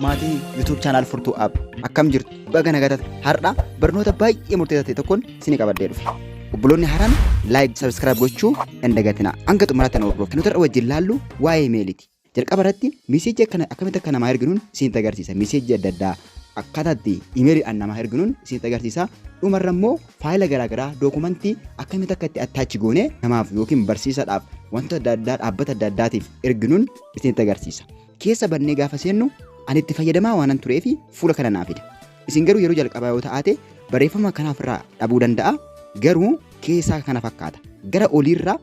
Maatii YouTube channel Furtuu App, akkam jirtu? Baga nagaa taate. Har'a barnoota baay'ee murteessaa ta'e tokkoon isinii qabadhee dhufe. Obboloonni haaraan like, subscribe gochuu hin dagatinaa. Hanga xumuraatti na hordofu. Kan nuti har'a wajjin laallu waa'ee imeeliiti. Jalqaba irratti message akkana akkamitti akka namaa erginuun isinitti agarsiisa. Message adda addaa akkaataa itti imeeliidhaan namaa erginuun isinitti agarsiisa. Dhumarra immoo faayila garaagaraa, dookumantii akkamitti akka itti attach goonee namaaf yookiin barsiisaadhaaf, wantoota adda addaa dhaabbata adda addaatiif erginuun isinitti agarsiisa. Keessa bannee gaafa seennu, ani itti fayyadamaa waanan tureefi fuula kana naa fida. Isin garuu yeroo jalqabaa yoo ta'aate barreeffama kanaaf irraa dhabuu danda'a. Garuu keessaa kana fakkaata. Gara oliirraa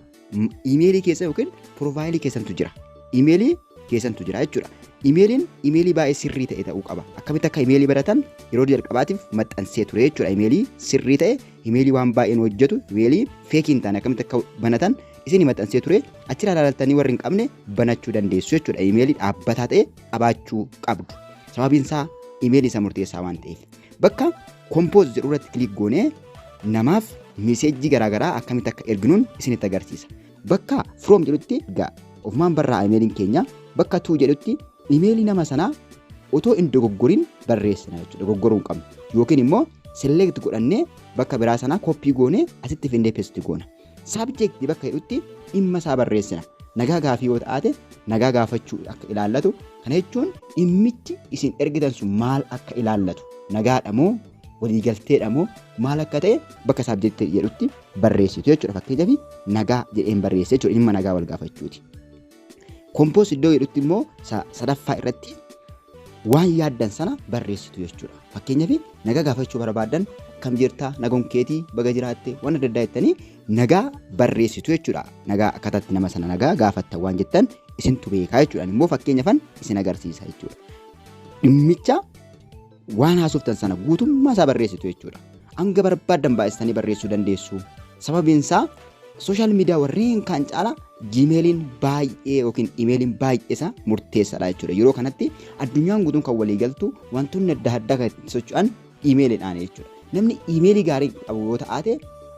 iimeelii keessa yookiin piroofaayilii keessantu jira. Iimeelii keessantu jira jechuudha. Iimeeliin iimeelii baay'ee sirrii ta'e ta'uu qaba. Akkamitti akka iimeelii baratan yeroo jalqabaatiif maxxansee ture jechuudha. Iimeelii sirrii ta'e, iimeelii waan baay'een hojjetu, iimeelii fake hin taane akkamitti akka banatan isin maxxansee ture. Achirraa ilaaltanii warri hin qabne banachuu dandeessu jechuudha. Iimeelii dhaabbataa ta'e qabaachuu qabdu. Sababiin isaa iimeelii isa murteessaa waan ta'eef. Bakka compose jedhu irratti click goonee namaaf message garaagaraa akkamitti akka erginuun isinitti agarsiisa. Bakka from jedhutti egaa ofumaan barraa imeeliin keenya, bakka to jedhutti imeelii nama sanaa otoo hin dogoggorin barreessina jechuudha. Dogoggoruu hin qabnu. Yookiin immoo select godhannee bakka biraa sanaa copy goonee asitti findee paste goona. Subject bakka jedhutti dhimma isaa barreessina. Nagaa gaafii yoo taate, nagaa gaafachuu akka ilaallatu. Kana jechuun dhimmichi isin ergitan sun maal akka ilaallatu, nagaadha moo waliigalteedha moo maal akka ta'e bakka subject jedhutti barreessitu jechuudha. Fakkeenyaaf nagaa jedheen barreesse jechuudha, dhimma nagaa wal gaafachuuti. Compose iddoo jedhutti immoo sadaffaa irratti waan yaaddan sana barreessitu jechuudha. Fakkeenyaaf nagaa gaafachuu barbaaddan, akkam jirtaa, nagoon keetii, baga jiraatte, waan adda addaa jettanii nagaa barreessitu jechuudha. Nagaa akkaataatti nama sana nagaa gaafattan waan jettan isintu beekaa jechuudha. Immoo fakkeenyaafan isin agarsiisa jechuudha. Dhimmicha waan haasoftan sana guutummaa isaa barreessitu jechuudha. Hanga barbaaddan baay'istanii barreessuu dandeessu. Sababiin isaa social media warreen kaan caala Gmailiin baay'ee yookiin imeeliin baay'ee isaa murteessaadha jechuudha. Yeroo kanatti addunyaan guutuun kan walii galtu, wantoonni adda addaa kan ittiin socho'an imeeliidhaan jechuudha. Namni imeelii gaarii qabu yoo ta'aate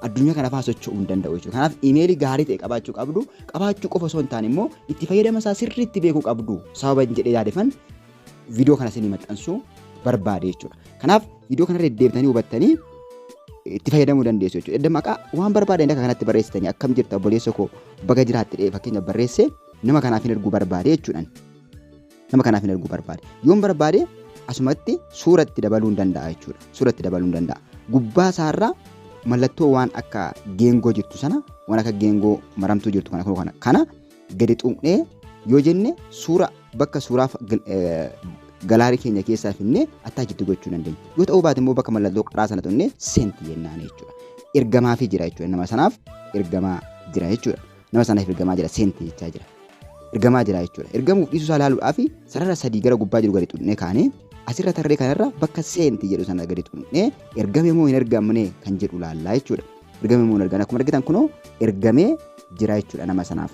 addunyaa kana fa'aa socho'uu hin danda'u jechuudha. Kanaaf imeelii gaarii ta'e qabaachuu qabdu. Qabaachuu qofa osoo hin taane immoo itti fayyadama isaa sirriitti beekuu qabdu. Sababa hin jedhee yaadefan viidiyoo kana isinii maxxansuu barbaade jechuudha. Kanaaf viidiyoo kanarra deddeebitanii hubattanii itti fayyadamuu dandeessu jechuudha. Edda maqaa waan barbaadan akka kanatti barreessitanii, akkam jirta obboleessa koo, baga jiraatte jedhee fakkeenya barreessee nama kanaaf hin erguu barbaade jechuudhaan. Nama kanaaf hin erguu barbaade. Yoon barbaade asumatti suuratti dabaluu hin danda'a jechuudha. Suuratti dabaluu hin danda'a. Gubbaa isaarraa mallattoo waan akka geengoo jirtu sana, waan akka geengoo maramtuu jirtu kana kana gadi xuqnee yoo jenne, suura bakka suuraa gallery keenya keessaa finnee attach gochuu dandeenya. Yoo ta'uu baate immoo bakka mallattoo qaraa sana tuqnee sent jennaan jechuudha. Ergamaafii jira jechuudha. Nama sanaaf ergamaa jira jechuudha. Nama sanaaf ergamaa jira, sent jechaa jira. Ergamaa jira jechuudha. Ergamuuf dhiisuu isaa ilaaluudhaaf sarara sadii gara gubbaa jiru gadi tuqnee kaanee asirra tarree kanarra bakka sent jedhu sana gadi tuqnee ergame moo hin ergamne kan jedhu laallaa jechuudha. Ergame moo hin ergamne? Akkuma argitan kunoo ergamee jira jechuudha, nama sanaaf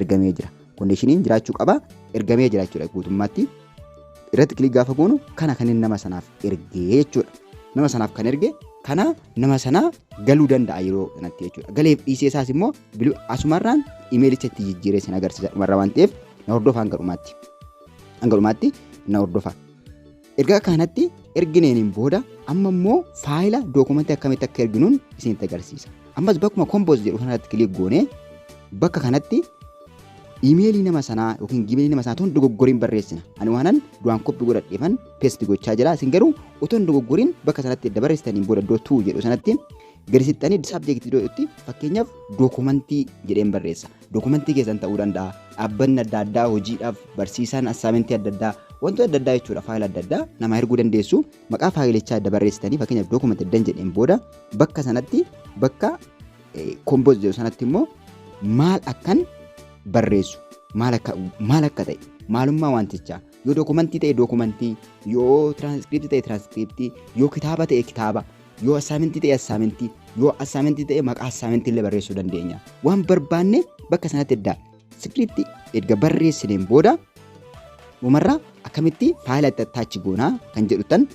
ergamee jira. Connectioniin jiraachuu qaba, ergamee jira jechuudha guutummaatti. Irratti click gaafa goonu kana kan inni nama sanaaf ergee jechuudha. Nama sanaaf kan erge kana nama sanaa galuu danda'a yeroo kanatti jechuudha. Galeef dhiisee isaas immoo asumarraan imeelicha itti jijjiiree isin agarsiisa dhumarra waan ta'eef na hordofa hanga dhumaatti. Hanga dhumaatti na hordofa. Erga kanatti ergineeniin booda amma immoo faayila dookumentii akkamitti akka erginuun isinitti agarsiisa. Ammas bakkuma compose jedhu kanatti click goonee bakka kanatti iimeelii nama sanaa yookiin giimeelii nama sanaa otoo hin dogoggoriin barreessina. Ani waanan duraan copy godhadheefan paste gochaa jira. Isin garuu otoo hin dogoggoriin bakka sanatti edda barreessitaniin booda iddoo to jedhu sanatti gadi siqxanii subject iddoo jedhutti fakkeenyaaf dookumentii jedheen barreessa. Dookumentii keessan ta'uu danda'a. Dhaabbanni adda addaa hojiidhaaf, barsiisaan assignmentii adda addaa, wantoota adda addaa jechuudha. Faayila adda addaa nama erguu dandeessu. Maqaa faayilichaa adda barreessitanii fakkeenyaaf dookumentii eddan jedheen booda bakka sanatti, bakka compose jedhu sanatti immoo maal akkan barreessu, maal akka ta'e, maalummaa wantichaa, yoo dookumentii ta'e dookumentii, yoo tiraanskriptii ta'e tiraanskriptii, yoo kitaaba ta'e kitaaba, yoo assignmentii ta'e assignmentii, yoo assignmentii ta'e maqaa assignmentii illee barreessuu dandeenya. Waan barbaanne bakka sanatti edda sirriitti erga barreessineen booda dhumarraa akkamitti faayila itti attach goonaa kan jedhutan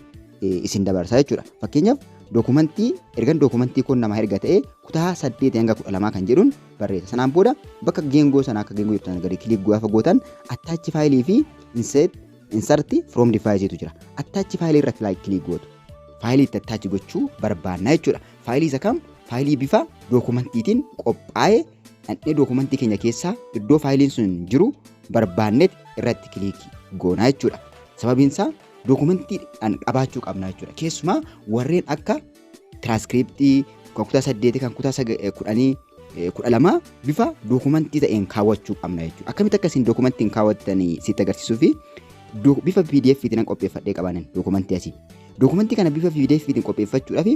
isin dabarsaa jechuudha. Fakkeenyaaf dookumentii ergan dookumentii kun nama erga ta'e kutaa 8 hanga 12 kan jedhuun barreessa. Sanaan booda bakka geengoo sana akka geengoo jirtu sana gadi click gaafa gootan attach file fi insert Insert from device jira. Attach file irra click gootu. Faayilii itti attach gochuu barbaanna jechuudha. Faayilii isa kam? Faayilii bifa dookumantiitiin qophaa'e dhandhee dookumantii keenya keessaa iddoo faayiliin sun jiru barbaanneet irratti click goona jechuudha. Sababiin isaa dookumantiidhaan qabaachuu qabna jechuudha. Keessumaa warreen akka tiraaskiriptii kan kutaa 8, kan kutaa 10, 12 bifa dookumantii ta'een kaawwachuu qabna jechuudha. Akkamitti akkasiin dookumantiin kaawwattanii sitti agarsiisuu fi bifa PDF-tiin qopheeffadhee qabanan dookumantii asii. Dookumantii kana bifa PDF-tiin qopheeffachuudhaaf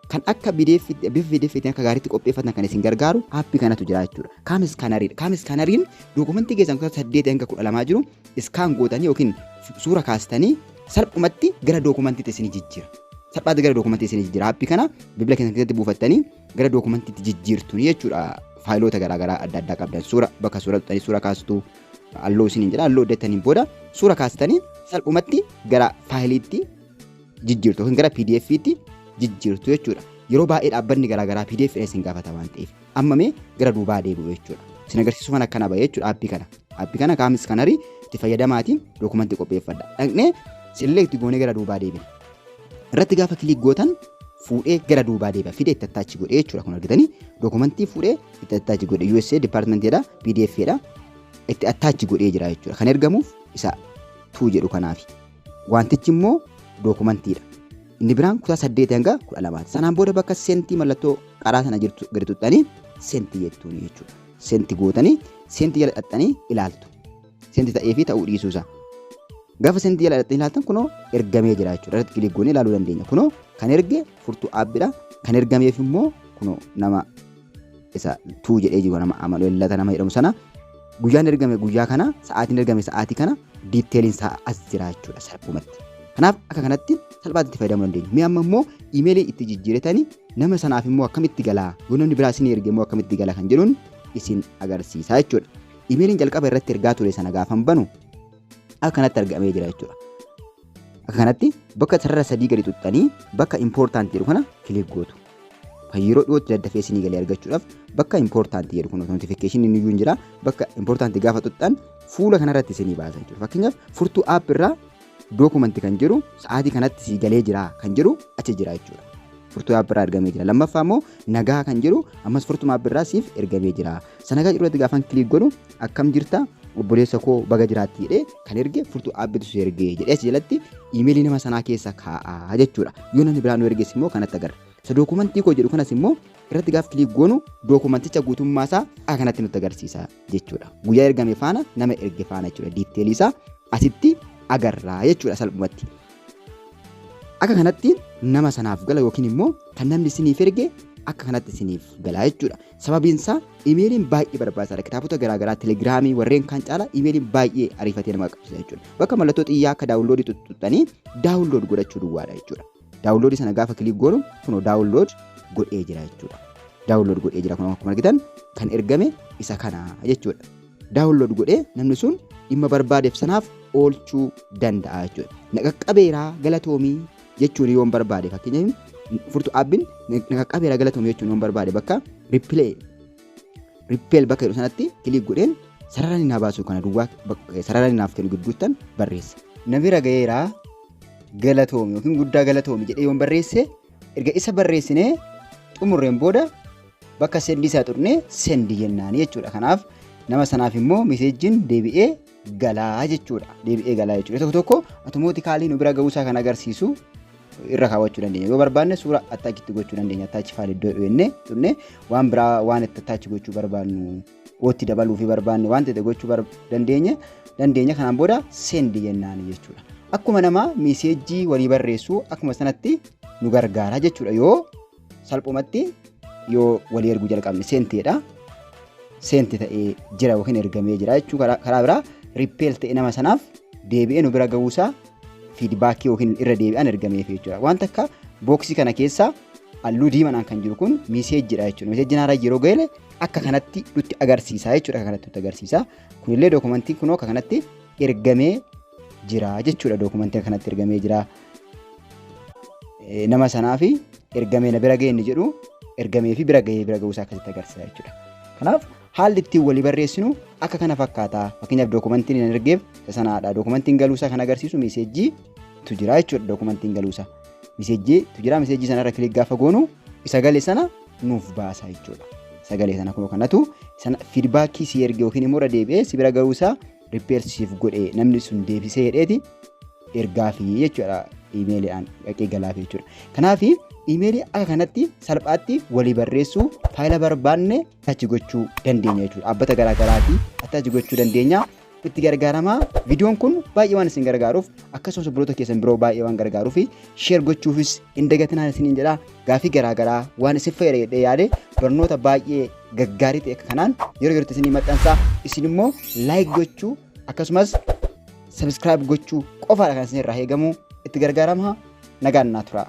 kan akka PDF bifa PDF-tiin akka gaariitti qopheeffatan kan isin gargaaru aappii kanatu jira jechuudha. CamScanneriidha. CamScanneriin dookumantii keessan kutaa 8 hanga 12 jiru scan gootanii yookiin suura kaastanii salphumatti gara dookumantiitti isin jijjiira. Salphaatti gara dookumantii isin jijjiira. Aappii kana bilbila keessan keessatti buufattanii gara dookumantiitti jijjiirtuni jechuudha. Faayiloota garaagaraa adda addaa qabdan suura bakka suura tuqxanii suura kaastuu halluu isiniin jedha, halluu hojjettaniin booda suura kaastanii salphumatti gara faayiliitti jijjiirtu yookiin gara PDF'tti jijjiirtu jechuudha. Yeroo baay'ee dhaabbanni garaagaraa PDF isin gaafata waan ta'eef amma mee gara duubaa deebi'u jechuudha. Isin agarsiisuu kan akkana bahe jechuudha aappii kana. Aappii kana CamScannerii itti fayyadamaatiin dookumantii qopheeffadha. Dhaqnee select goonee gara duubaa deebina. Irratti gaafa click gootan fuudhee gara duubaa deebi'a. Fidee itti attach godhee jechuudha. Kun argitanii dookumantii fuudhee itti attach godhe, USA Departmentiidha, PDF'dha. Itti attach godhee jira jechuudha. Kan ergamuuf isa to jedhu kanaafi. Wantichi immoo dookumantiidha. Inni biraan kutaa 8 hanga 12ti. Sanaan booda bakka sent mallattoo qaraa sana jirtu gadi tuqxanii sent jettuuni jechuudha. Sent gootanii sent jala dhaxxanii ilaaltu. Sent ta'ee fi ta'uu dhiisuusaa. Gaafa sent jala dhaxxanii ilaaltan kunoo ergamee jira jechuudha. Irratti click goonee ilaaluu dandeenya. Kunoo kan erge Furtuu Appidha. Kan ergameef immoo kunoo nama isa to jedhee jiru, nama Amanuel Lata nama jedhamu sana. Guyyaan ergame guyyaa kana, sa'aatiin ergame sa'aatii kana, detailiin isaa as jira jechuudha salphumatti. Kanaaf akka kanatti salphaatti itti fayyadamuu dandeenya. Mee amma immoo iimeelii itti jijjiiratanii nama sanaaf immoo akkamitti galaa, yoo namni biraa isin erge immoo akkamitti gala kan jedhuun isin agarsiisa jechuudha. Iimeeliin jalqaba irratti ergaa ture sana gaafan banu akka kanatti argamee jira jechuudha. Akka kanatti bakka sarara sadii gadi tuqxanii bakka important jedhu kana click gootu. Kan yeroo dhiyootti daddafee isinii galee argachuudhaaf bakka important jedhu kun notification inni iyyuu hin jira. Bakka important gaafa tuqxan fuula kanarratti isinii baasa jechuudha. Fakkeenyaaf, Furtuu App irraa dookumanti kan jedhu sa'aatii kanatti sii galee jira kan jedhu achi jira jechuudha. Furtuu App irraa ergamee jira. Lammaffaa immoo nagaa kan jedhu ammas Furtuu App irraa siif ergamee jira. Sanagaa jedhu irratti gaafan click godhu, "Akkam jirta obboleessa koo, baga jiraatti" jedhee kan erge Furtuu Appitu si ergee jedhee achi jalatti iimeelii nama sanaa keessa kaa'aa jechuudha. Yoo namni biraa nu erges immoo kanatti agarra. Isa dookumantii koo jedhu kanas immoo irratti gaaf click goonu dookumanticha guutummaa isaa akka kanatti nutti agarsiisa jechuudha. Guyyaa ergame faana, nama erge faana jechuudha. Detailii isaa asitti agarraa jechuudha salphumatti. Akka kanatti nama sanaaf gala yookiin immoo kan namni isiniif erge akka kanatti isiniif gala jechuudha. Sababiin isaa imeeliin baay'ee barbaachisaadha. Kitaabota garaagaraa, telegiraamii warreen kaan caala imeeliin baay'ee ariifatee nama qabsiisa jechuudha. Bakka mallattoo xiyyaa akka downloadii tuttuqxanii download godhachuu duwwaadha jechuudha. Downloadii sana gaafa click goonu kunoo download godhee jira jechuudha. Download godhee jira, kunoo akkuma argitan kan ergame isa kana jechuudha. Download godhee namni sun dhimma barbaadeef sanaaf oolchuu danda'a jechuudha. "Na qaqqabeeraa, galatoomii" jechuun yoon barbaade, fakkeenyaaf Furtuu Appiin "Na qaqqabeeraa, galatoomii" jechuun yoon barbaade, bakka reply bakka jedhu sanatti click godheen sarara inni naa baasu kana duwwaa sarara inni naaf kennu gidduuttan barreessa. "Na bira ga'eeraa, galatoomi" yookiin "Guddaa galatoomi" jedhee yoon barreesse, erga isa barreessinee xumurreen booda bakka send isaa tuqnee send jennaani jechuudha. Kanaaf nama sanaaf immoo messageiin deebi'ee galaa jechuudha. Deebi'ee galaa jechuudha. Tokko tokko automatically nu bira ga'uusaa kan agarsiisu irra kaawwachuu dandeenya. Yoo barbaanne suura attachitti gochuu dandeenya. Attach file iddoo dhiyeenyee tuqnee waan biraa waan itti attach gochuu barbaannu ootti dabaluu fi barbaanne waan ta'e gochuu dandeenya. Kanaan booda send jennaani jechuudha. Akkuma namaa message walii barreessuu akkuma sanatti nu gargaara jechuudha. Yoo salphumatti yoo walii erguu jalqabne sentiidha. Sent ta'ee jira yookiin ergamee jira jechuun karaa biraa reply ta'e nama sanaaf deebi'ee nu bira ga'uusaa feedbackii yookiin irra deebi'an ergameef jechuudha. Wanta akka boxii kana keessa halluu diimaan kan jiru kun messageiidha jechuudha. Messageiin haaraa yeroo ga'e akka kanatti nutti agarsiisa jechuudha. Akka kanatti nutti agarsiisa. Kunillee dookumentiin kunoo akka kanatti ergamee jira jechuudha. Dookumentiin akka kanatti ergamee jira. Nama sanaaf ergamee na bira ga'e inni jedhu ergamee fi bira ga'ee bira ga'uusaa akkasitti agarsiisa jechuudha. Kanaaf Haalli ittiin walii barreessinu akka kana fakkaata. Fakkeenyaaf dookumantiin hin ergeef isa sanaadha. Dookumantiin galuusaa kan agarsiisu message tu jira jechuudha. Dookumantiin galuusaa. Message tu jira. Message sanarra click gaafa goonu isa gale sana nuuf baasa jechuudha. Sagalee sana kunoo kanatu sana feedback si erge yookiin immoo irra deebi'ee si bira gahuusaa reply siif godhe, namni sun deebisee jedheeti ergaafi jechuudha, iimeeliidhaan dhaqee galaafi jechuudha. Kanaaf iimeelii akka kanatti salphaatti walii barreessuu, faayila barbaanne attach gochuu dandeenya jechuudha. Dhaabbata garaagaraatii attach gochuu dandeenya. Itti gargaaramaa. Viidiyoon kun baay'ee waan isin gargaaruuf, akkasumas obboloota keessan biroo baay'ee waan gargaaruuf, share gochuufis hin dagatinaa isiniin jedha. Gaafii garaagaraa waan isin fayyada jedhee yaade, barnoota baay'ee gaggaarii ta'e akka kanaan yeroo yerootti isinii maxxansaa. Isin immoo like gochuu akkasumas subscribe gochuu qofaadha kan isin irraa eegamu. Itti gargaaramaa, nagaan naa tura.